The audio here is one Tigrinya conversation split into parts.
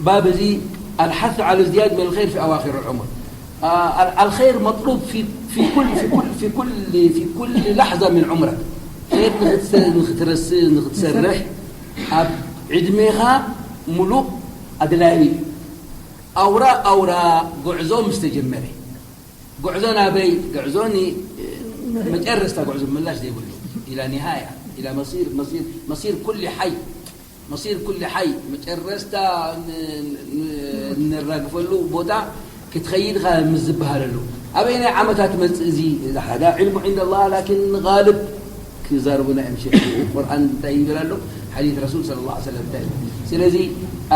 ባብ እዚ الحث على ازدياد من الخير في أواخر العمر. آه، ال- الخير مطلوب في في كل في كل في كل في كل لحظة من عمرك. خير ንኽትሰ- ንኽትረስ ንኽትሰርሕ ኣብ ዕድሜኻ ሙሉእ ኣድላዪ እዩ። ኣውራ ኣውራ ጉዕዞ ምስ ተጀመረ፣ ጉዕዞ ናበይ? ጉዕዞ ን- መጨረስታ ጉዕዞ ምላሽ ዘይብሉ، إلى نهاية، إلى مصير، مصير، مصير كل حي، مصير كل حي، መጨረስታ ን- ን- ንራግፈሉ ቦታ ክትኸይድ ኢኻ ምስ ዝበሃለሉ። ኣበየናይ ዓመታት መጽእ እዚ? إذا هذا علم عند الله، لكن غالب ክዛረቡና እዮም ሸይኽ። ቁርኣን እንታይ ይብል ኣሎ? ሓዲት ረሱል ሰለላሁ ዐለይሂ ወሰለም እንታይ ይብል? ስለዚ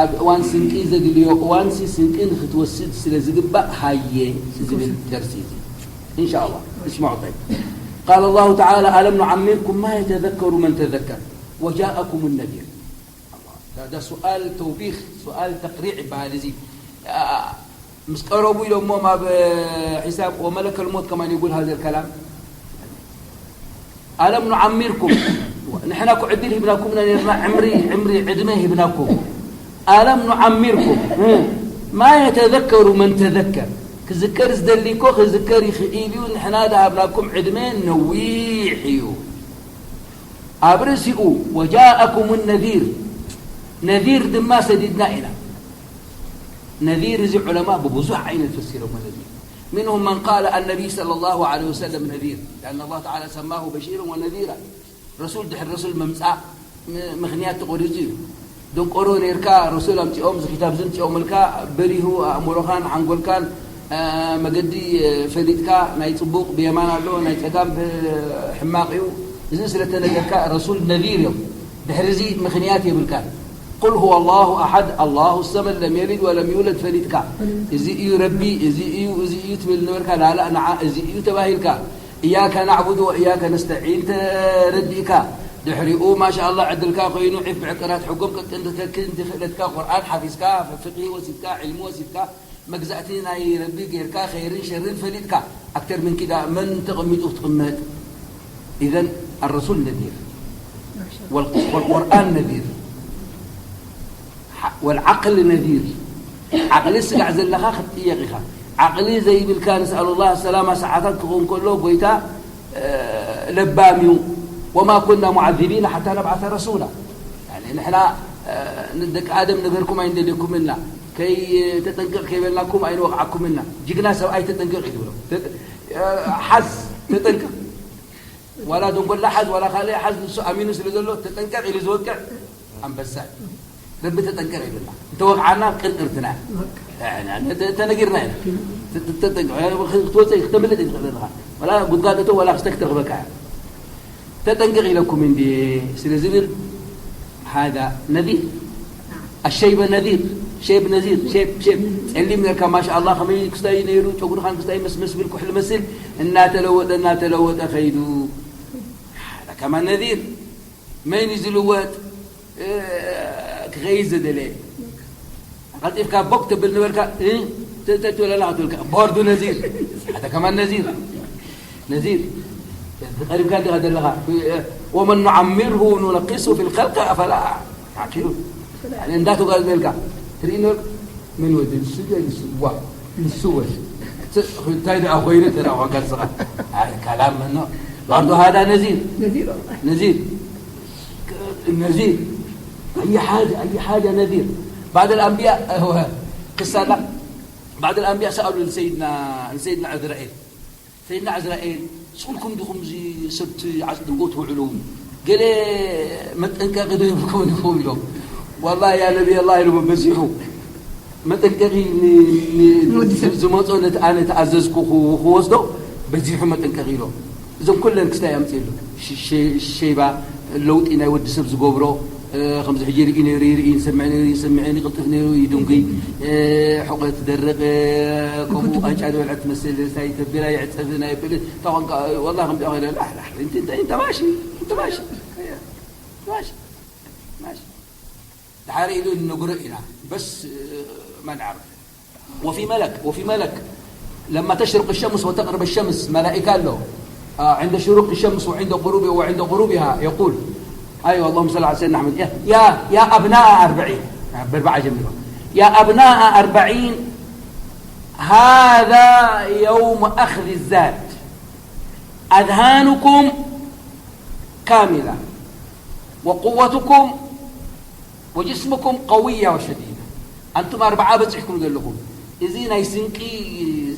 ኣብ እዋን ስንቂ ዘድልዮ እዋንሲ ስንቂ ንክትወስድ ስለ ዝግባእ ሃየ ዝብል ደርሲ እዩ። إن شاء الله اسمعوا طيب. قال الله تعالى: ألم نعمركم ما يتذكر من تذكر وجاءكم النذير. ده سؤال توبيخ، سؤال تقريع ይበሃል እዚ። ምስ ቀረቡ ኢሎሞም ኣብ ሒሳብ، وملك الموت كمان يقول هذا الكلام. ألم نعمركم، ንሕና እኮ ዕድል ሂብናኩምና ነርና፣ ዕምሪ ዕምሪ ዕድመ ሂብናኩም። ألم نعمركم ما يتذكر من تذكر። ክዝከር ዝደሊ እኮ ክዝከር ይኽእል እዩ። ንሕና ዝሃብናኩም ዕድመ ነዊሕ እዩ። ኣብ ርእሲኡ وجاءكم النذير፣ ነዚር ድማ ሰዲድና ኢና። ነዚር እዚ ዑለማ ብብዙሕ ዓይነት ፈሲሮሞ። ነዚር منهم من قال النبي صلى الله عليه وسلم نذير، لأن الله تعالى سماه بشيرا ونذيرا። ረሱል ድሕሪ ረሱል ምምጻእ ም- ምኽንያት ተቖሪጹ እዩ። ደንቆሮ ኔርካ፣ ረሱል ኣምጺኦም፣ እዚ ኪታብ እዚ ኣምጺኦምልካ፣ በሪሁ ኣእምሮኻን ሓንጎልካን፣ እ፣ መገዲ፣ እ፣ ፈሊጥካ፣ ናይ ጽቡቕ ብየማን ኣሎ፣ ናይ ጸጋም ብሕማቕ እዩ። እዚ ስለ ተነገርካ ረሱል ነዚር እዮም። ድሕሪ እዚ ምኽንያት የብልካን። قل هو الله أحد الله الصمد لم يلد ولم يولد ፈሊጥካ። እዚ እዩ ረቢ፣ እዚ እዩ፣ እዚ እዩ ትብል ነበርካ። ላላ ንዓ እዚ እዩ ተባሂልካ። إياك نعبد وإياك نستعين ተረዲእካ። ድሕሪኡ ማሻኣላ ዕድልካ ኮይኑ ዒፍ ብዕቅራት ሕጎም ቅጥን ትተክል እንተኽእለትካ ቁርኣን ሓፊዝካ፣ ፍቅሂ ወሲድካ፣ ዕልሚ ወሲድካ፣ መግዛእቲ ናይ ረቢ ጌርካ፣ ኸይርን ሸርን ፈሊጥካ። ኣክተር ምን ኪዳ መን ተቐሚጡ ክትቕመጥ؟ إذن الرسول نذير، والقرآن نذير، والعقل نذير. ዓቕሊ ስጋዕ ዘለኻ ክትጥየቕ ኢኻ። ዓቕሊ ዘይብልካ ንስኣሉ ላህ ሰላማ ሰዓታት ክኸውን ከሎ ጎይታ ለባም እዩ። وما كنا معذبين حتى نبعث رسولا. ንሕና ንደቂ ኣደም ነገርኩም ኣይንደልየኩም እና፣ ከይተጠንቀቕ ከይበልናኩም ኣይንወቕዓኩም እና። ጅግና ሰብኣይ ተጠንቀቕ እዩ ዝብሎ። ሓዝ፣ ተጠንቀቕ። ዋላ ደንጎላ ሓዝ ዋላ ካልእ ሓዝ፣ ንሱ ኣሚኑ ስለ ዘሎ ተጠንቀቕ ኢሉ ዝወቅዕ ኣንበሳ እዩ። ረቢ ተጠንቀቕ ይብልና። እንተወቕዓና ቅርቅርትና ተነጊርና ኢና። ተጠንቀቕ ክትወፅእ ክተምልጥ ይትኽእል ኣለኻ። ዋላ ጉድጋድ እቶ ዋላ ክስተ ክትረኽበካ እያ። ተጠንቀቕ ኢለኩም እንዲ ስለ ዝብል ሃዳ ነዚር ኣሸይበ ነዚር ሸይብ ነዚር ሸይብ ሸይብ ጸሊም ነርካ ማሻ ኣላ ከመይ ክስታይ ነይሩ ጨጉርኻን ክስታይ መስመስ ብል ኩሕሊ መስል እናተለወጠ እናተለወጠ ከይዱ። ከማን ነዚር መን እዩ ዝልወጥ? ክኸይድ ዘደለ ቀልጢፍካ ቦክ ተብል ነበርካ። ተትብለና ክትብልካ ቦርዱ ነዚር ሓደ ከማን ነዚር ነዚር ተቐሪብካ እንዲኻ ዘለኻ። ومن نعمره ننقصه في الخلق أفلا يعقلون. እንዳተጓዘልካ ትርኢ ነበርካ። ምን ወዲ ንሱ ዶ ንሱ ዋ ንሱ ወዲ እንታይ ደኣ ኮይኑ ተራ ዋጋ ዝሰቐ ካላም መኖ ባርዶ ሃዳ ነዚር ነዚር ነዚር ነዚር أي حاجة أي حاجة نذير. بعض الأنبياء هو قصة لا بعض الأنبياء سألوا لسيدنا لسيدنا عزرائيل سيدنا عزرائيل ስኹም ዲኹም እዚ ሰብ ዓጽድጎ ትውዕሉ ገለ መጠንቀቂ ዶ ይብልኩም ኢኹም ኢሎም። والله يا نبي الله ኢሎም በዚሑ መጠንቀቂ ዝመፆ ነቲ ኣነ ተኣዘዝኩ ክወስዶ በዚሑ መጠንቀቂ ኢሎም። እዞም ኩለን ክስታይ ኣምፅእሉ ሸይባ ለውጢ ናይ ወዲ ሰብ ዝገብሮ ከምዚ ሕጂ ርኢ ነይሩ ይርኢ ይሰምዕ ነይሩ ይሰምዕ ይቅልጥፍ ነይሩ ይድንጉይ ሕቆ ትደርቅ ከምኡ ቃንጫ ዝበልዐ ትመስል እንታይ ተቢላ ይዕፀፍ ናይ ብል ታቆንካ ወላ ከም ቢኣ ኢለ ላሕ ላሕ እንት እንታይ እንተ ማሺ እንተ ማሺ ማሺ ማሺ ድሓር ኢሉ ንነግሮ ኢና በስ ማን ዓርፍ وفي ملك وفي ملك لما تشرق الشمس وتغرب الشمس ملائكة له عند شروق الشمس وعند غروبها وعند غروبها يقول أيوة اللهم صل على سيدنا أحمد يا يا أبناء أربعين በርባዓ ጀሚሮ يا أبناء أربعين، هذا يوم أخذ الزاد. أذهانكم كاملة، وقوتكم وجسمكم قوية وشديدة. أنتم أربعة በጺሕኩም ዘለኹም፣ እዚ ናይ ስንቂ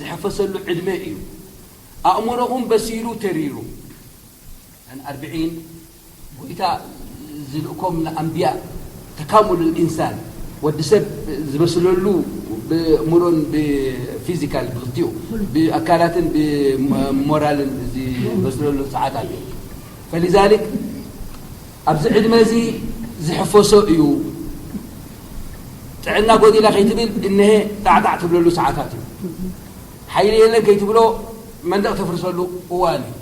ዝሕፈሰሉ ዕድመ እዩ። ኣእምሮኹም በሲሉ ተሪሩ። ኣን ኣርብዒን ጎይታ ዝልእኮም ንኣንብያ፣ ተካሙል ኢንሳን፣ ወዲ ሰብ ዝበስለሉ ብእምሮን ብፊዚካል፣ ብክልቲኡ፣ ብኣካላትን ብሞራልን ዝበስለሉ ሰዓታት እዩ። ፈሊዛሊክ ኣብዚ ዕድመ እዚ ዝሕፈሶ እዩ። ጥዕና ጎዲላ ከይትብል እነሀ ጣዕጣዕ ትብለሉ ሰዓታት እዩ። ሓይሊ የለን ከይትብሎ መንደቕ ተፍርሰሉ እዋን እዩ።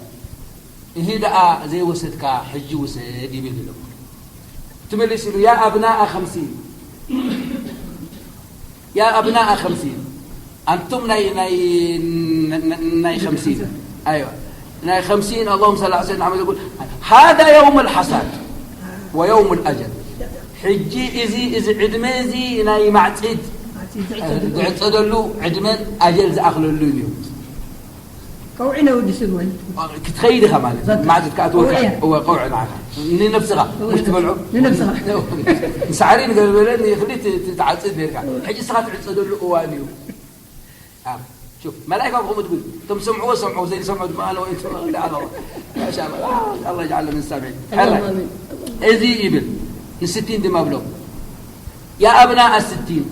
እዚ ደኣ ዘይወሰድካ ሕጂ ውሰድ ይብል ኣሎ። ትመልስ ኢሉ፣ ያ ኣብናኣ ኸምሲን፣ ያ ኣብናኣ ኸምሲን፣ ኣንቱም ናይ፣ ናይ፣ ናይ ኸምሲን፣ ኣይዋ፣ ናይ ኸምሲን፣ اللهم صل على سيدنا محمد يقول: هذا يوم الحصاد ويوم الأجل. ሕጂ እዚ፣ እዚ ዕድመ እዚ ናይ ማዕጺድ ዝዕጸደሉ ዕድመን ኣጀል ዝኣኽለሉ እዩ። ቀውዒ ነውዲ ስብ ወይ ክትኸይድ ኢኻ ማለት እዩ። በቃ። ማዕጺድ ከኣ ትወልካ። ቀውዒ እያ። እወ፣ ቀውዒ ንዓኻ። ንነብስኻ። እወ፣ ምሽ ትበልዖ? ንነብስኻ። ንሳዕሪ ንገበለ ንኽሊ ት-፣ ት-፣ ትዓጽድ ነርካ። እወ። ሕጂ ንስኻ ትዕጸደሉ እዋን እዩ። ኣብ፣ ሹፍ፣ መላኢካ ከምኡ ትብል። እቶም ዝሰምዕዎ ሰምዑ፣ ዘይሰምዑ ድማ ኣነ ወይ እንቶም ኣነ ኣነ። ማሻኣላህ። ኣላህ የጅዓልና ምን ሳሚዒን። ኣላሁመ ኣሚን። እዚ ይብል። ንስቲን ድማ ብሎም። ያ ኣብናኣ ስቲን።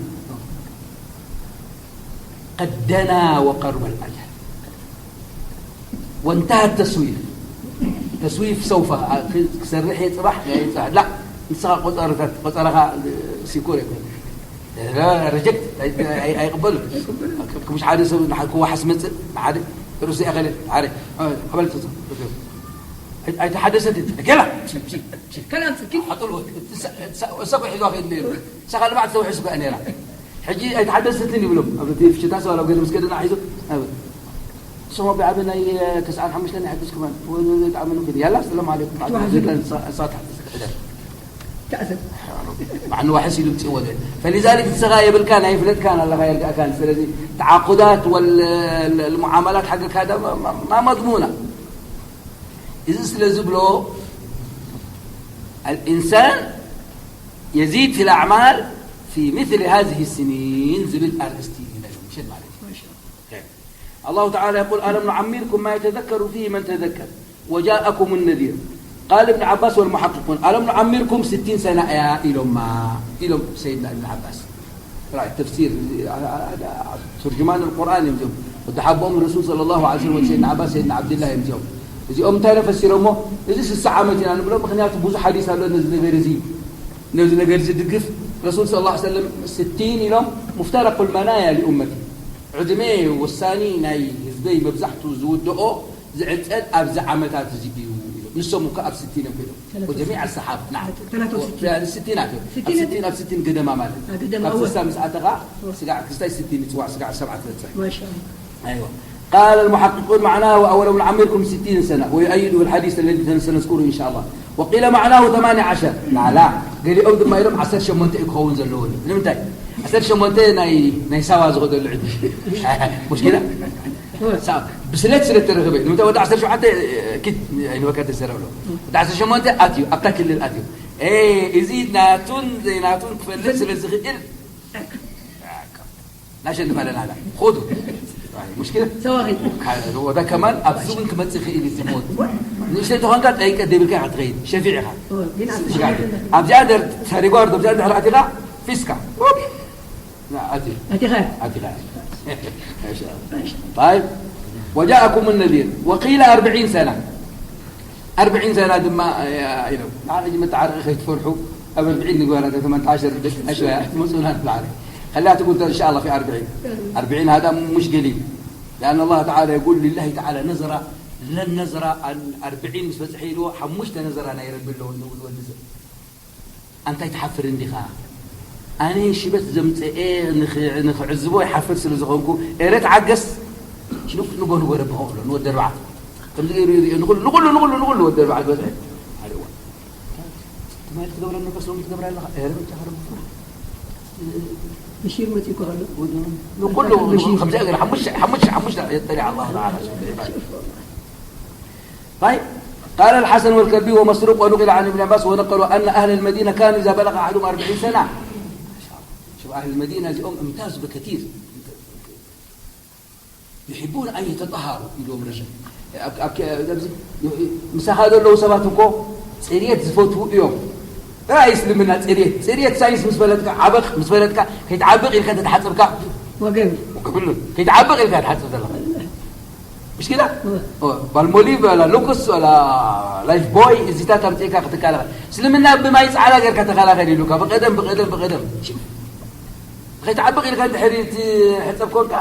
قد دنا وقرب الأجل وانتهى التسويف. ተስዊፍ ሰውፋ፣ ክ-፣ ክሰርሕ እየ ጽባሕ፣ ናይ ጽባሕ። ላ፣ ንስኻ ቆጸርታት፣ ቆጸራኻ ሲኮር ኣይኮነን። ረ-፣ ረጀክት ኣይ-፣ ኣይ-፣ ኣይቕበሉን። ኣይቅበሉን። ክምሽ ሓደ ሰብ ንሓ-፣ ክወሓስ መጽእ፣ ንሓደ ርእሱ ይኣኸለ፣ ሓደ፣ ኣበል ትጽ-፣ ኣይ-፣ ኣይተሓደሰትን። ገላ፣ ቺ፣ ቺ፣ ቺ። ከላም ጽኪ። ሓጥሎ፣ እሳ-፣ እሳ-፣ እሳ እኮ ሒዟ ከይድ ነይሩ። ንስኻ ልባዕ ተውሕስ እኮ እያ ነይራ። ሕጂ ኣይተሓደሰትን ይብሎም። ኣብ እቲ ፍሽታ ሰው ኣብ ገለ ምስ ከደና ሒዙ፣ ኣብ ስሙ ብዓቢ ናይ ተስዓን ሓሙሽተን ይሕግዝኩም። ወይ፣ ወይ፣ ወይ፣ ተኣመኑ ክዲ። ያላ፣ ሰላም ዓለይኩም። ብዓቢ ተዋሕስ። ዘጋን ሳ-፣ ሳት ሕደር። ተኣሰር። ማዕኑ ዋሕስ ኢሉ ምጽእዎ ዘ-፣ ፈሊዛሊክ ንስኻ የብልካን ኣይፍለጥካን ኣለኻ የርግኣካን። ስለዚ ተዓቁዳት ወል-፣ ል-፣ ልሙዓመላት ሓገካ ዳ ማ-፣ ማ-፣ ማ መድሙና። እዚ ስለ ዝብሎ الإنسان يزيد في الأعمال في مثل هذه السنين ዝብል ኣርእስቲ እዩ ነይሩ፣ ምሸት ማለት እዩ። ማሻ ኣላህ። الله تعالى يقول: ألم نعمركم ما يتذكر فيه من تذكر وجاءكم النذير. قال ابن عباس والمحققون: ألم نعمركم ستين سنة يا إلوما، إلوم سيدنا ابن عباس. ራእይ ተፍሲር፣ አ-፣ አ-፣ አ-፣ ቱርጅማን ቁርኣን እዮም እዚኦም። ወዲ ሓቦኦም ረሱል ሰለላሁ ዐለይሂ ወሰለም፣ ሰይድና ዓባስ፣ ሰይድና ዓብድላህ እዮም እዚኦም። እዚኦም እንታይ ኢሎም ፈሲሮሞ? እዚ ስሳ ዓመት ኢና ንብሎ፣ ምኽንያቱ ብዙሕ ሓዲስ ኣሎ ነዚ ነገር እዚ፣ ነዚ ነገር እዚ ድግፍ። ረሱል ሰለላሁ ዐለይሂ ወሰለም ስቲን ኢሎም፣ ሙፍተረቁል መናያ ሊኡመቲ፣ ዕድመ ወሳኒ ናይ ህዝበይ መብዛሕቱ ዝውድኦ ዝዕጸድ ኣብዚ ዓመታት እዚ እዩ ኢሎም። ንሶም እኮ ኣብ ስቲን እዮም ከይዶም። ተላተ ወጀሚዕ ኣሰሓብ፣ ናዓም። ተላተ ወስቲን። ያኒ ስቲን ኣትዮም። ስቲን ኣብ ስቲን፣ ኣብ ስቲን ገደማ ማለት። አ፣ ገደማ፣ ካብ እወ። ስሳ ምስ ኣተኻ፣ እወ። ስጋዕ ክስታይ ስቲን ይጽዋዕ፣ ስጋዕ ሰብዓ ትበጽሕ። ማሻኣላህ። ኣይዋ። قال المحققون معناه: أولم نعمركم ستين سنة، ويؤيده الحديث الذي سنذكره إن شاء الله. وقيل معناه ثمانية عشر. لا، لا. ገሊኦም ድማ ኢሎም ዓሰርተ ሸሞንተ እዩ ክኸውን ዘለዎ። ንምንታይ? ዓሰርተ ሸሞንተ ናይ፣ ናይ ሳዋ ዝኸደሉ ዕድመ። ሙሽኪላ? ሳ-፣ ብስለት ስለ እተረኸበ እዩ። ንምንታይ ወዲ ዓሰርተ ሸውዓተ ኪድ ኣይንበካ ተሰረብሎ። ወዲ ዓሰርተ ሸሞንተ ኣትዩ፣ ኣብታ ክልል ኣትዩ። ኤ፣ እዚ ናቱን ዘይናቱን ክፈልጥ ስለ ዝኽእል፣ ናሸንፍ ኣለና፣ ኹዱ። ሙሽኪላ? ሰዋኺ። ወዳ ከማል ኣብዚ እውን ክመጽእ ይኽእል እዩ፣ ዝሞት። ንእሽተይ ተኾንካ ጠይቀ ደይብልካ ኢኻ ትኸይድ፣ ሸፊዕ ኢኻ። ኦ፣ ግን ኣብ ስጋዕ። ኣብዚኣ ደር-፣ ሳሪጓር፣ ኣብዚኣ እንድሕር ኣቲኻ፣ ፊስካ። ና፣ ኣቲ። ኣቲኻ። ኣቲኻ። ማሻኣላህ። طيب. وجاءكم النذير. وقيل أربعين سنة. ኣርብዒን ሰና ድማ፣ እ፣ ኢሎም። ንዓና ሕጂ መተዓረቒ ከይትፈርሑ፣ ኣብ ኣርብዒን ንግበራ፣ ተመንተ ዓሸር ደቂ ኣሽራያ ትመጹና ንበዓል። خليها تكون إن شاء الله في أربعين. ኣርብዒን هذا مش قليل. لأن الله تعالى يقول: لله تعالى نذرا لن نذرا، ኣን-፣ ኣርብዒን ምስ በጽሐ ኢልዎ፣ ሓሙሽተ ነዘራ ናይ ረቢ ኣለዎ ንብል ወዲ ሰብ። ኣንታይ ትሓፍር እንዲኻ? ኣነ ሽበት ዘምጽኤ ንኽ-፣ ንኽዕዝቦ ይሓፍር ስለ ዝኾንኩ፣ ኤረ ተዓገስ። ንጎ፣ ንጎ፣ ንጎ ረቢ ከቕሎ፣ ንወዲ ኣርባዕተ። ከምዚ ገይሩ ይርእዮ፣ ንኹሉ፣ ንኹሉ፣ ንኹሉ፣ ንኹሉ ወዲ ኣርባዕተ በዝሐ። ሓደ እዋን። ትማሊ ትገብረኒ ከስሎም ትገብራ ኣለኻ? ኤረ በጃኻ ረቢ ፍራሕ። بشير متى يكون هذا؟ ንኩሉ ከምዚኣ ገይሩ ሓሙሽተ ሓሙሽተ ሓሙሽተ የጠሊዕ ኣላህ ተዓላ ሱብሓነሁ ወተዓላ። طيب، قال الحسن والكلبي ومسروق ونقل عن ابن عباس ونقلوا أن أهل المدينة كانوا إذا بلغ أحدهم أربعين سنة. شوف أهل المدينة እዚኦም امتازوا بكثير. يحبون أن يتطهروا ኢሎም ረሸ ኣብ ኣብ ኣብዚ ምሳኻ ዘለዉ ሰባት እኮ ጽሬት ዝፈትዉ እዮም። ራእይ እስልምና ጽሬት ጽሬት ሳይንስ ምስ ፈለጥካ ዓበቕ ምስ ፈለጥካ ከይትዓብቕ ኢልካ ተተሓጸብካ ወገን ክብሉ ከይትዓብቕ ኢልካ ትሓጽብ ዘለኻ ምሽ ኪዳ ባልሞሊቭ ላ ሉክስ ላ ላይፍ ቦይ እዚታት ኣምፅእካ ክትከላኸል እስልምና ብማይ ፃዕዳ ጌርካ ተኸላኸል ኢሉካ ብቀደም ብቀደም ብቀደም ከይትዓብቕ ኢልካ እንድሕር እቲ ሕፀብ ኮንካ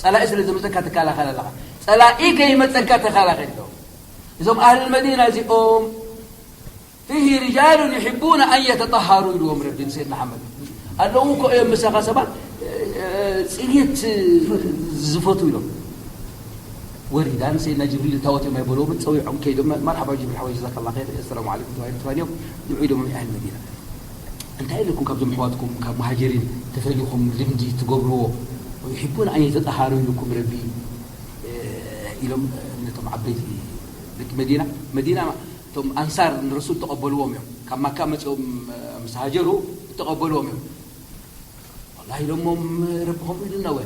ፀላኢ ስለ ዝመፀካ ትከላኸል ኣለኻ ፀላኢ ከይመፀካ ተኸላኸል ኢሎም እዞም ኣህል መዲና እዚኦም فيه رجال يحبون أن يتطهروا ኢልዎም ረቢ ንሰይድና ሓመድ ኣለዉ እኮ እዮም ምሳኻ ሰባት ፅሬት ዝፈቱ ኢሎም ወሪዳ ንሰይድና ጅብሪል እታወት እዮም ኣይበልዎም ፀዊዖም ከይዶም መርሓባ ጅብሪል ሓወይ ጀዛከላ ኸይር ሰላሙ ዓለይኩም ተባሂሉ ተባሂሎም ንዑ ኢሎም ኣህል መዲና እንታይ ኢለኩም ካብዞም ኣሕዋትኩም ካብ መሃጀሪን ተፈሊኹም ልምዲ ትገብርዎ يحبون أن يتطهروا ኢልኩም ረቢ ኢሎም ነቶም ዓበይቲ ደቂ መዲና መዲና እቶም ኣንሳር ንረሱል ተቐበልዎም እዮም ካብ ማካ መፂኦም ምስ ሃጀሩ ተቐበልዎም እዮም ወላ ኢሎሞም ረቢ ከምኡ ኢሉና ወ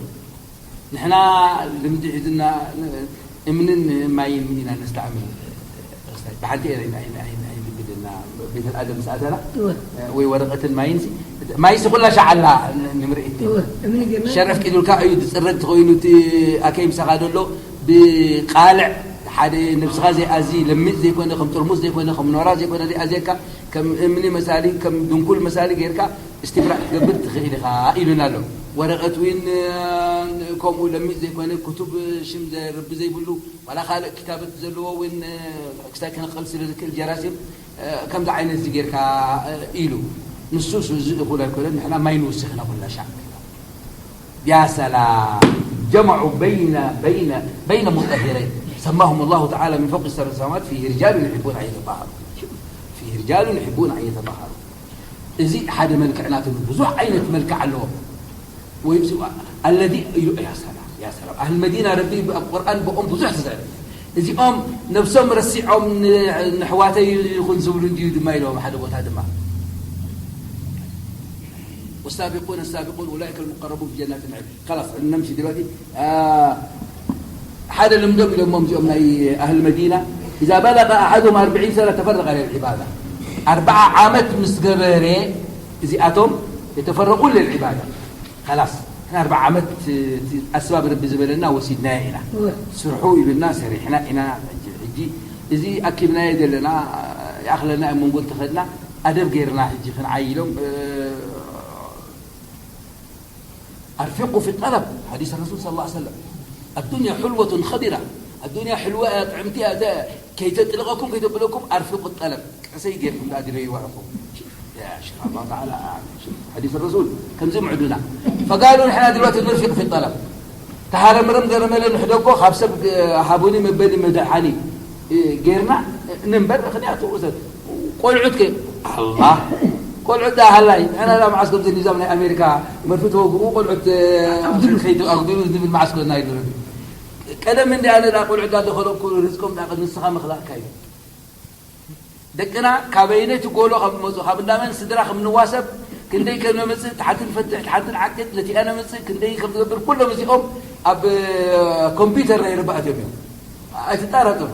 ንሕና ልምዲ ሒዝና እምንን ማይን ኢና ነስተዕምል ብሓንቲ ንብልና ቤተል ኣደም ምስ ኣተና ወይ ወረቐትን ማይን ማይሲ ኩላ ሻዓላ ንምርኢት ሸረፍ ቂዱልካ እዩ ዝፅረግ ተኸይኑ እቲ ኣከይ ምሳኻ ዘሎ ብቃልዕ ሓደ ነብስኻ ዘይኣዚ ለሚጥ ዘይኮነ ከም ጥርሙስ ዘይኮነ ከም ኖራ ዘይኮነ ዘይኣዝየካ ከም እምኒ መሳሊ ከም ድንኩል መሳሊ ጌርካ እስትብራእ ክትገብር ትኽእል ኢኻ ኢሉና ኣሎ። ወረቐት እውን ከምኡ ለሚጥ ዘይኮነ ክቱብ ሽም ዘርቢ ዘይብሉ ዋላ ካልእ ክታበት ዘለዎ እውን ክሳይ ክነቕል ስለ ዝክእል ጀራሲም ከምዚ ዓይነት እዚ ጌርካ ኢሉ ንሱ እዚ እኹል ኣይኮነን ንሕና ማይ ንውስኽና ኩላ ሻዕ يا سلام جمعوا بين بين بين مطهرين سماهم الله تعالى من فوق سبع سماوات فيه رجال يحبون أن يتطهروا فيه رجال يحبون أن يتطهروا እዚ ሓደ መልክዕ ናቶም ብዙሕ ዓይነት መልክዕ ኣለዎ ወይ الذي يا سلام يا سلام أهل مدينة ربي بالقرآن بقوم ብዙሕ تزعل እዚኦም ነብሶም ረሲዖም ንሕዋተይ ይኹን ዝብሉ እንዲዩ ድማ ኢሎም ሓደ ቦታ ድማ والسابقون السابقون أولئك المقربون في جنات النعيم خلاص نمشي دلوقتي آه ሓደ ልምዶም ኢሎሞም እዚኦም ናይ ኣህል መዲና إذا بلغ أحدهم أربعين سنة تفرغ للعبادة ኣርብዓ ዓመት ምስ ገበረ እዚኣቶም يتفرغون للعبادة خلاص ንሕና ኣርብዓ ዓመት ኣስባብ ረቢ ዝበለና ወሲድናዮ ኢና ስርሑ ኢሉና ሰሪሕና ኢና ሕጂ እዚ ኣኪብናዮ ዘለና ይኣኽለና ኣብ መንጎ እንተኸድና ኣደብ ገይርና ሕጂ ክንዓይ ኢሎም أرفقوا في الطلب حديث الرسول صلى الله عليه وسلم الدنيا حلوة خضرة الدنيا حلوة ጥዕምቲ እያ ከይተጥልቐኩም ከይተብለኩም أرفقوا الطلب ቀሰይ ጌርኩም ደኣ ድለይዋ ኢኹም يا شيخ الله تعالى أعلم حديث الرسول ከምዚ ምዕዱና فقالوا ንሕና ድልዋት نرفق في الطلب ተሃረምርም ገረመለ ንሕደጎ ካብ ሰብ ሃቡኒ መበሊ መድሓኒ ጌርና ንንበር ምክንያቱ ውሰድ ቆልዑት ከ ኣላ ቆልዑት ዳ ሃላይ ኣና ዳ መዓስ ከምዚ ኒዛም ናይ ኣሜሪካ መርፊ ተወግኡ ቆልዑት ከይዱ ኣጉዲሉ ዝብል መዓስ ኮና ይድረግ ቀደም እንዲ ኣነ ዳ ቆልዑት ዳ ደኸለኩ ርዝቆም ዳ ንስኻ ምኽላእካ እዩ ደቅና ካበይነይ ትጎሎ ካብ መፁ ካብ እንዳመን ስድራ ከም ንዋሰብ ክንደይ ከም ነምፅእ ሓንቲ ንፈትሕ ሓንቲ ንዓቅድ ነቲኣ ነምፅእ ክንደይ ከም ዝገብር ኩሎም እዚኦም ኣብ ኮምፒውተር ናይ ርባእት እዮም እዮም ኣይትጠራጠሩ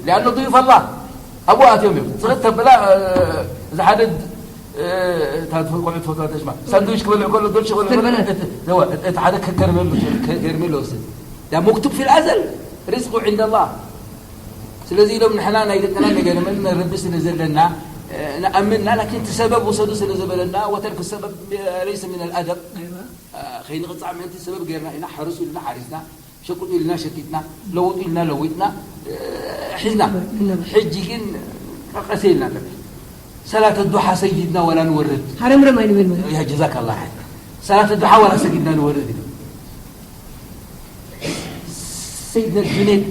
ሊኣኖ ضيوف الله ኣብኡ ኣትዮም እዮም ፅኽት ተብላ እዚ ሓደ እታ ቆልዑ ትፈትዋ ተሽማ ሳንድዊች ክበልዕ ከሎ ዶልሽ ክበልዕ እቲ ሓደ ከከርመሉ ከርመሉ ወስድ ዳ مكتوب في الأزل رزقه عند الله ስለዚ ኢሎም ንሕና ናይ ደቅና ነገርምን ረቢ ስለ ዘለና ንኣምንና ላኪን እቲ ሰበብ ውሰዱ ስለ ዝበለና ወተርክ ሰበብ ለይሰ ምን ኣልኣደብ ከይንቕፃዕ ምእንቲ ሰበብ ገይርና ኢና ሓርሱ ኢልና ሓሪስና ሸቅጡ ኢልና ሸቂጥና ለውጡ ኢልና ለዊጥና ሒዝና ሕጂ ግን ቀቀሰ ኢልና ኣለና ሰላት ዱሓ ሰጊድና ወላ ንወርድ ሓረምረም ኣይንብል ማለት ያ ጀዛካ ላ ሰላት ዱሓ ወላ ሰጊድና ንወርድ سيدنا الجنيد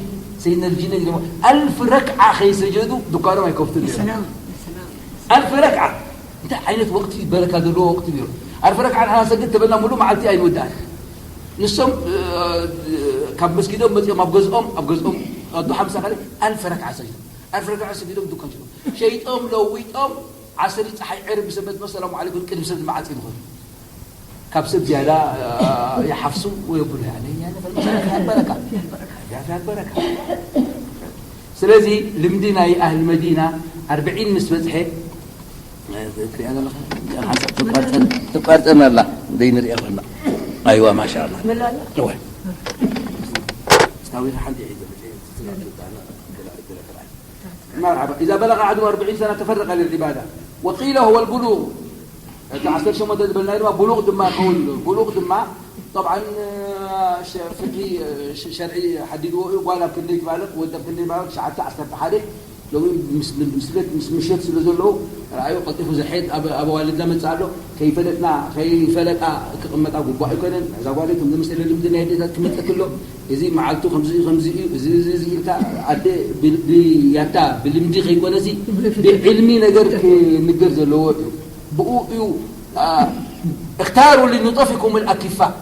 سيدنا الجنيد لما ألف ركعة خيسجدوا دكانهم هيكفتوا اليوم. سلام سلام ألف ركعة እንታይ ዓይነት ወቕቲ በረካ ዘለዎ ወቕቲ ነይሩ። ኣርፈ ረክዓ ንሓና ሰግድ ተበልና ሙሉ መዓልቲ ኣይንወድኣን። ንሶም፣ እ፣ ካብ መስጊዶም መጺኦም ኣብ ገዝኦም፣ ኣብ ገዝኦም ኣዱ ሓምሳ ካልእ ኣልፈ ረክዓ ሰጊዶም። ኣልፈ ረክዓ ሰጊዶም ድኳን ሸይጦም። ሸይጦም ለዊጦም ዓሰሪ ጸሓይ ዕርብ ብሰንበት ሰላሙ ዓለይኩም ቅድሚ ሰብ ንመዓልቲ ንኾኑ። ካብ ሰብ ዝያዳ፣ እ፣ ይሓፍሱ ወይ የብሉ። ያኔ፣ ያኔ ፈልመሰ ፊያት በረካ። ፊያት በረካ። ስለዚ ልምዲ ናይ ኣህል መዲና ኣርብዒን ምስ በጽሐ፣ እ፣ ትሪኣ ዘለኻ? ሓንሳብ ትቋርጸን-፣ ትቋርጸን ኣላ። ዘይንሪኣ ኮና። ኣይዋ፣ ማሻኣላ። መላእና? እወ። ስታዊት ሓንቲ ሒዘ፣ መርሓባ። إذا بلغ أحدهم أربعين سنة تفرغ للعبادة. وقيل هو البلوغ. እቲ ዓሰርተ ሸሞንተ ዝበልናዮ ድማ ብሉቕ ድማ ይኸውን ኢሉ። ብሉቕ ድማ ጠብዓን፣ ሸ-፣ ፍቅሂ፣ ሸ-፣ ሸርዒ ሓዲድዎ እዩ። ጓል ኣብ ክንደይ ትባልቕ፣ ወዲ ኣብ ክንደይ ትባልቕ፣ ትሽዓተ፣ ዓሰርተ ሓደ፣ ሎሚ ምስ፣ ምስ፣ ምስ ምሸት ስለ ዘለዉ፣ ረኣዩ ቀልጢፉ ዝሕየጥ ኣብ፣ ኣብ ኣዋልድና መጽእ ኣሎ። ከይፈለጥና፣ ከይፈለጣ ክቕመጣ ግቡእ ኣይኮነን። እዛ ጓለይ ከም ዝመሰለ ልምዲ ናይ ኣዴታት ክመጸኪ ኣሎ። እዚ መዓልቱ ከምዚ እዩ፣ ከምዚ እዩ፣ እዚ፣ እዚ፣ እዚ ኢልካ ኣደ ብ-፣ ብያታ ብልምዲ ከይኮነሲ ብዕልሚ ነገር ክንገር ዘለዎ እዩ። ብኡ እዩ፣ አ፣ اختاروا لنطفكم الأكفاء.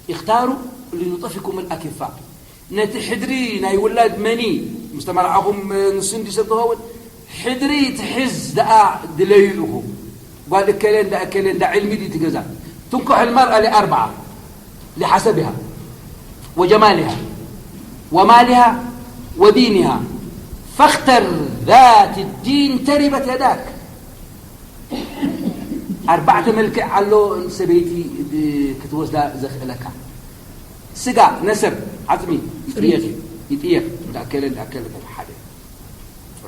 اختاروا لنطفكم الأكفاء. ነቲ ሕድሪ ናይ ውላድ መኒ ምስ ተመርዓኹም፣ ንሱ እንዲ ሰብ ትኸውን፣ ሕድሪ ትሕዝ ደኣ ድለዩ ኢኹም። ጓል እከለ እንዳ እከለ እንዳ ዕልሚ ድዩ ትገዛ؟ تنكح المرأة لأربعة: لحسبها وجمالها ومالها ودينها فاختر ذات الدين تربت يداك. ኣርባዕተ መልክዕ ኣሎ ሰበይቲ ክትወስዳ ዘኽእለካ። ስጋ፣ ነሰብ፣ ዓጽሚ ይጥየኽ እዩ። ይጥየኽ። እንዳከለ፣ እንዳከለ፣ ሓደ።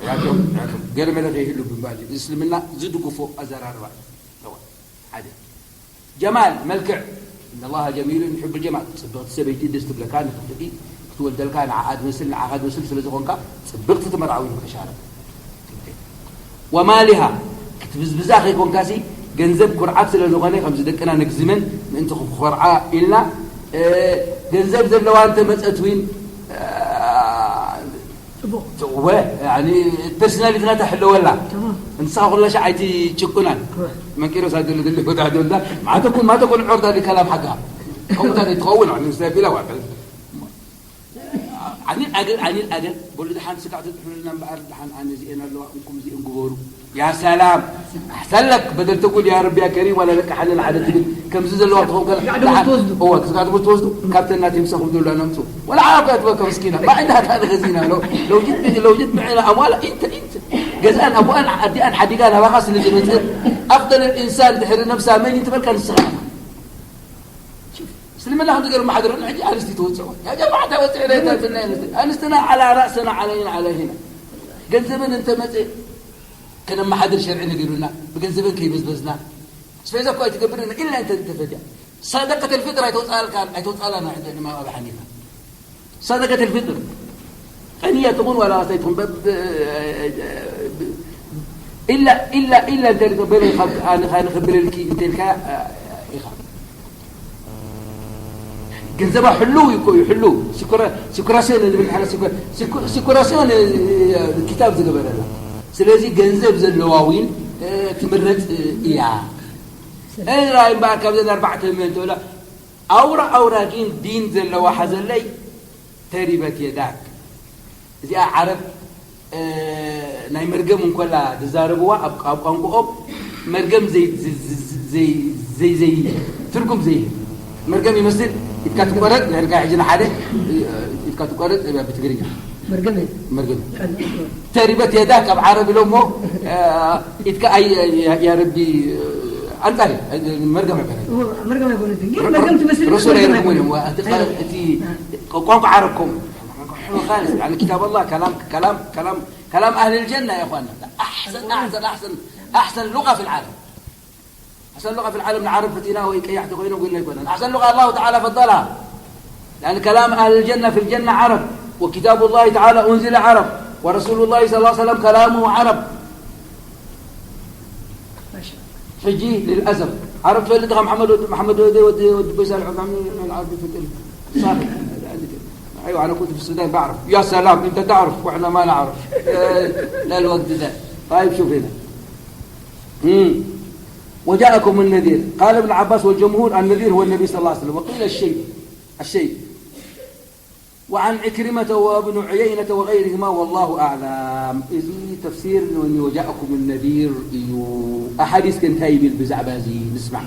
ያቶም፣ ያቶም፣ ገለ መለ ከይህሉ ብምባል እዩ። እስልምና ዝድግፎ ኣዘራርባ እዩ። እወ፣ ሓደ። ጀማል፣ መልክዕ። إن الله جميل يحب الجمال። ጽብቕቲ ሰበይቲ ደስ ትብለካ፣ ንኽትርኢ፣ ክትወልደልካ፣ ንዓኣ ትመስል፣ ንዓኻ ትመስል ስለ ዝኾንካ፣ ጽብቕቲ ትመርዓዊ ንኸሻረ። ወማሊሃ፣ ክትብዝብዛ ከይኮንካሲ፣ ገንዘብ ኩርዓት ስለ ዝኾነ፣ ከምዚ ደቅና ነግዝመን ምእንቲ ክኾርዓ ኢልና፣ እ፣ ገንዘብ ዘለዋ እንተመጸት ዊን፣ እ፣ ጽቡቕ። እወ፣ ያኒ፣ ፐርሶናሊቲ ናታ ሕለወላ። ተማም። ንስኻ ኩላ ሻዕ ኣይትጭቁናን። ኮረክት። መንቂሮ ሳደለ ደለ ቦታ ደልዳ፣ ማተኩን፣ ማተኩን ዑርዳ ዲ ከላም ሓጋ። ከምኡ እንታይ ትኸውን፣ ያኒ፣ ንስታይ ቢላ ዋዕበል። ዓኒል ኣገል፣ ዓኒል ኣገል፣ በሉ ደሓን ስጋዕ ተጥሕኑልና እምበኣር፣ ደሓን ኣነ እዚኤን ኣለዋ፣ እንኩም እዚኤን ግበሩ። ያ ሰላም። ኣሕሰን ለክ፣ በደል ተጉል፣ ያ ረቢ፣ ያ ከሪም፣ ዋላ ለካ ሓለል ሓደ ትብል፣ ከምዚ ዘለዋ ትኸውን ከላ፣ ስጋዕ ደሞዝ ደሓን፣ ትወስዱ። እወ፣ ስጋዕ ደሞዝ ትወስዱ፣ ካብተን ናተይ ምሳኹም ደሉ ኣነምጹ። ወላ ዓረብ እያ ትበካ ምስኪና፣ ባዕዳ ታሪኽ እዚና፣ ለው፣ ለው ጅት፣ ለው ጅት ብዕላ ኣምዋላ፣ ኢንተ፣ ኢንተ። ገዝኣን ኣቦኣን ኣዲኣን ሓዲጋ ናባኻ ስለ ዝመጽእ፣ ኣፍደል ኢንሳን ድሕሪ ነብሳ መን እዩ ትበልካ ንስኻ ኢኻ። እስልምና ከምዚ ገይሩ መሓደሩ፣ ሕጂ ኣንስቲ ትወፅኦ። ያ ጀማዓ ተወፅኦ፣ ላ ተወፅኦ፣ ኣንስቲ። ኣንስትና ዓላ ራእስና ዓለይና ዓለይና። ገንዘበን እንተመፅእ ከነመሓድር ሸርዒ ነጊሩና፣ ብገንዘበን ከይበዝበዝና። ስፌዛ እኮ ኣይትገብርን ኢላ እንተ እንተፈትያ። ሰደቀት ልፍጥር ኣይተውፅኣልካን፣ ኣይተውፅኣላን፣ ሕጂ ኢማም ኣቢ ሓኒፋ። ሰደቀት ልፍጥር ቀንያ ትኹን ዋላ ዋስታይ ትኹን፣ በብ-፣ ኢላ፣ ኢላ፣ ኢላ እንተ ኢልካ፣ በለ ካብ ኣነ፣ ኣነ ክብለልኪ እንተ ኢልካ፣ ኢኻ። ገንዘባ ሕሉው እዩ እኮ እዩ፣ ሕሉው። ሲኩራ-፣ ሲኩራሲዮን ንብል ንሕና፣ ሲኩ-፣ ሲኩ-፣ ሲኩራሲዮን፣ እ፣ ኪታብ ዝገበረላ። ስለዚ ገንዘብ ዘለዋ ዊን፣ እ፣ ትምረጽ እያ። እዛ እምበኣር ካብዘን ኣርባዕተ መን ትብላ፣ ኣውራ ኣውራ ግን ዲን ዘለዋ ሓዘለይ፣ ተሪበት የዳክ። እዚኣ ዓረብ፣ እ፣ ናይ መርገም እንኮላ ዝዛረብዋ ኣብ፣ ኣብ ቋንቋኦም መርገም ዘይ-፣ ዘይ-፣ ዘይ-፣ ዘይ-፣ ዘይ-፣ ትርጉም ዘይህብ መርገም ይመስል። ኢድካ ትቆረጥ፣ ንዕልካ ሕጂ ንሓደ፣ እ፣ ኢድካ ትቆረጥ፣ እ፣ ብትግርኛ። መርገም እዩ። መርገም። ቀን-፣ ተሪበት የዳክ ኣብ ዓረብ ኢሎሞ፣ እ፣ ኢድካ ኣይ-፣ ያ-፣ ያ ረቢ፣ እ፣ ኣንጻር እዩ። መርገም ኣይኮነን። እዎ፣ መርገም ኣይኮነትን። ግን ር-፣ መርገም ትመስል ረሱል ግን መርገም ኣይረኽቡን እዮም። ኣይኮነትን። እቲ ቃል፣ ኣይረኽቡን። እቲ ቋንቋ ዓረብ ከምኡ። ቃል፣ ያኒ፣ ኪታብ ኣላህ፣ ከላም፣ ከላም፣ ከላም፣ ከላም ኣህል ጀና፣ ያ እኽዋና። ኣሕሰን፣ ኣሕሰን፣ ኣሕሰን፣ ኣሕሰን ሉቃ ፊል ዓለም። ኣሕሰን ሉቃ ፊል ዓለም ንዓረብ ፈቲና ወይ ቀያሕቲ ኮይኖም ግን ኣይኮነን። ኣሕሰን ሉቃ ኣላሁ ተዓላ ፈደላ። ያኒ፣ ከላም ኣህል ጀና ፊል ጀና ዓረብ። ወኪታቡ ላሂ ተዓላ ኡንዚለ ዓረብ። ወረሱሉ ላሂ ሰለላሁ ዐለይሂ ወሰለም ከላሙ ዓረብ። ሕጂ ልልኣሰፍ ዓረብ ትፈልጥ ኢኻ? መሓመድ ወዲ፣ መሓመድ ወዲ፣ ወዲ፣ ወዲ ቦይ ሳልሕ፣ መሓመድ ወዲ ዓረብ ይፈልጥ። ሳልሕ። أيوة، أنا كنت في السودان بعرف. يا سلام، أنت تعرف وإحنا ما نعرف. لا، الوقت ده. طيب، شوف هنا. مم. وجاءكم النذير. قال ابن عباس والجمهور: النذير هو النبي صلى الله عليه وسلم. وقيل الشيب، الشيب. وعن عكرمة وابن عيينة وغيرهما، والله أعلم. እዚ ተፍሲር ን وجاءكم النذير እዩ። ኣሓዲስ ከ እንታይ ይብል ብዛዕባ እዚ ንስማዕ።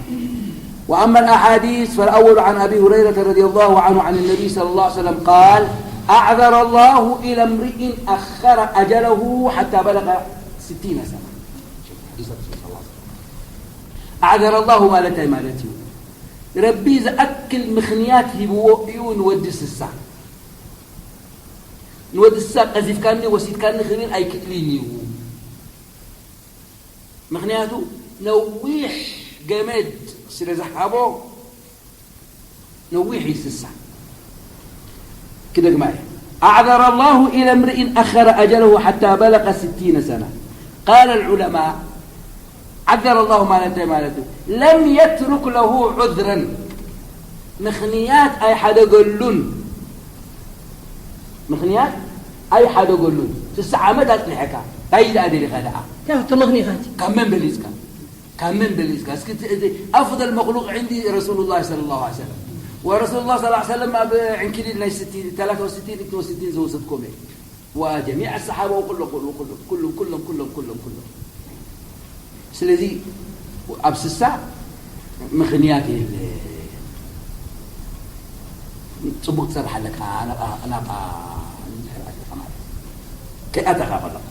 وأما الأحاديث فالأول عن أبي هريرة رضي الله عنه عن النبي صلى الله عليه وسلم قال: أعذر الله إلى امرئ أخر أجله حتى بلغ ستين سنة. حديث الرسول صلى الله عليه وسلم. أعذر الله ማለት እንታይ ማለት እዩ? ረቢ ዝኣክል ምኽንያት ሂብዎ እዩ ንወዲ ስሳ። ንወዲ ስሳ ቀዚፍካኒ ወሲድካኒ ክብል ኣይክእልን እዩ። ምኽንያቱ ነዊሕ ገመድ ስለ ዝሃቦ ነዊሕ እዩ ስሳ። ክደግማ እየ። أعذر الله إلى امرئ أخر أجله حتى بلغ ستين سنة. قال العلماء: عذر الله ማለት እንታይ ማለት እዩ? لم يترك له عذرا. ምኽንያት ኣይሓደገሉን። ምኽንያት ኣይሓደገሉን። ስሳ ዓመት ኣጽኒሐካ። እንታይ ደኣ ደሊኻ ደኣ? ካብ እቲ ምኽንያት። ካብ መን በሊጽካ? ካብ መን በሊጽካ? እስኪ እቲ፣ እቲ أفضل مخلوق عندي رسول الله صلى الله عليه وسلم. ورسول الله صلى الله عليه وسلم ኣብ ዕንክሊል ናይ ስትين، ثلاثة وستين، اثنين وستين ዝወሰድኩም እየ። وجميع الصحابة وكلهم، كلهم، كلهم، كلهم، كلهم، كلهم، كلهم. ስለዚ ኣብ ስሳ ምኽንያት የለ። ጽቡቕ ትሰርሕ ኣለካ፣ ናብኣ፣ ናብኣ እንድሕር ኣቲኻ ማለት እዩ። ከይኣተኻ ከለኻ።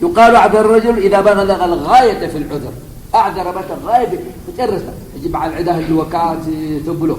يقال أعذر الرجل إذا بلغ الغاية في العذر. أعذر ማለት غاية መጨረስታ። ሕጂ በዓል ዕዳ ህልወካ ት-፣ ተብሎ።